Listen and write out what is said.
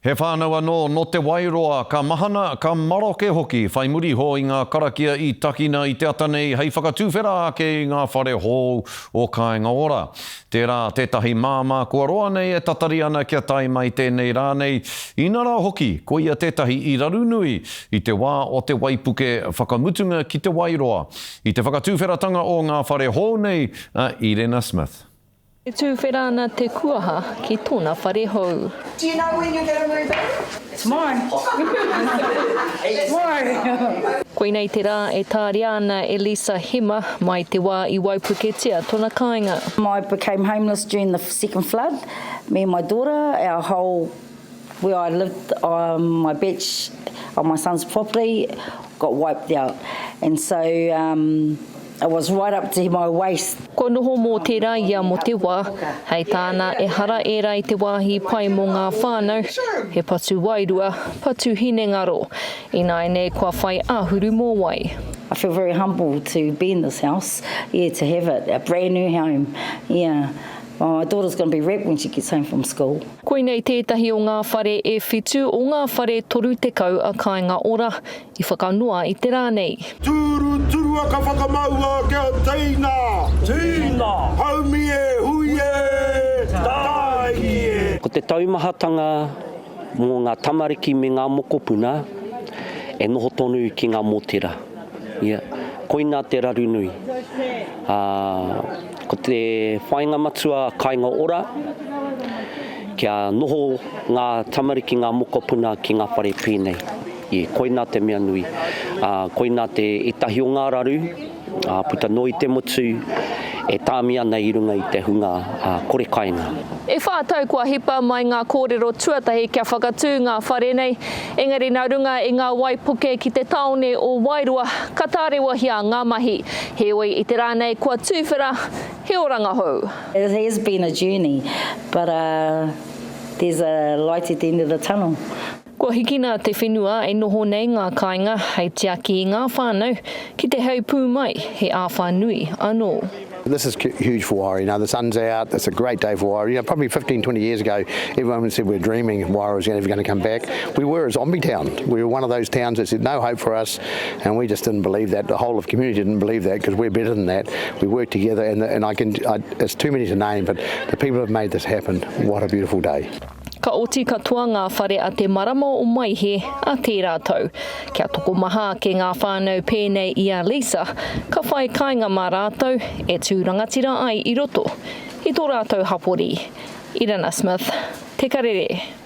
He whānau anō nō Te Wairoa, ka mahana, ka maroke hoki whai muri iho i ngā karakia i takina i te ata nei hei whakatuwhera ake i ngā whare hou o Kāinga Ora. Tērā tētahi māmā kua roa nei e tatari ana kia tae mai tēnei rā nei, inarā hoki koia tētahi i raru nui i te wā o te waipuke whakamutunga ki Te Wairoa. I te whakatuwheratanga o ngā whare hou nei a Irena Smith. E tūwhera ana te kuaha ki tōna whare hou. Do you know when you're gonna move in? Tomorrow. Tomorrow. Koinei te rā e tāria ana e Lisa Hema mai te wā i waipuketia tona kāinga. I became homeless during the second flood, me and my daughter, our whole where I lived on my beach on my son's property got wiped out and so um I was right up to my waist. Kua noho mō tērā ia mō te wā, hei tāna ehara ērā i te wāhi pai mō ngā whānau, he patu wairua, patu hinengaro. Ināianei kua whai āhuru mōwai. I feel very humble to be in this house, yeah, to have it, a brand new home, yeah. My daughter's gonna be rapt when she gets home from school. Koinei tētahi o ngā whare e whitu o ngā whare 30 a Kāinga Ora i whakanoa i te rā nei. Tūruturua ka whakamaua kia teina! Tīna! Haumi e, hui e, tāiki e! Ko te taumahatanga mō ngā tamariki me ngā mokopuna e noho tonu ki ngā mōtera. Ia, koinā te raru nui. Ā, ko te whāinga matua a Kāinga Ora, kia noho ngā tamariki, ngā mokopuna ki ngā whare pēnei. Ia, koinā te mea nui. Ā, koinā te ētahi o ngā raru, ā, puta noa i te motu, e tāmi ana i runga i te hunga kore kainga. E whā tau kua hipa mai ngā kōrero tuatahi kia whakatū ngā whare nei, engari nā runga i ngā waipuke ki te tāone o Wairoa, ka tārewahia ngā mahi. Heoi, i te rā nei kua tūwhera he oranga hou. It has been a journey, but there's a light at the end of the tunnel. Kua hikina te whenua e noho nei ngā kāinga hei tiaki i ngā whānau ki te heipū mai he āwhā nui anō. This is huge for Wairau, you know, the sun's out, it's a great day for Wairau. You know, probably 15, 20 years ago, everyone said we're dreaming Wairau was ever going to come back. We were a zombie town. We were one of those towns that said no hope for us, and we just didn't believe that. The whole of community didn't believe that because we're better than that. We work together, and, and I can, I, it's too many to name, but the people who have made this happen, what a beautiful day. Ka oti katoa ngā whare a te marama o Maehe a tērā tau. Kia tokomaha ake ngā whānau pēnei i a Lisa, ka whai kāinga mā rātou e tū rangatira ai i roto i tō rātou hapori. Irana Smith, Te Karere.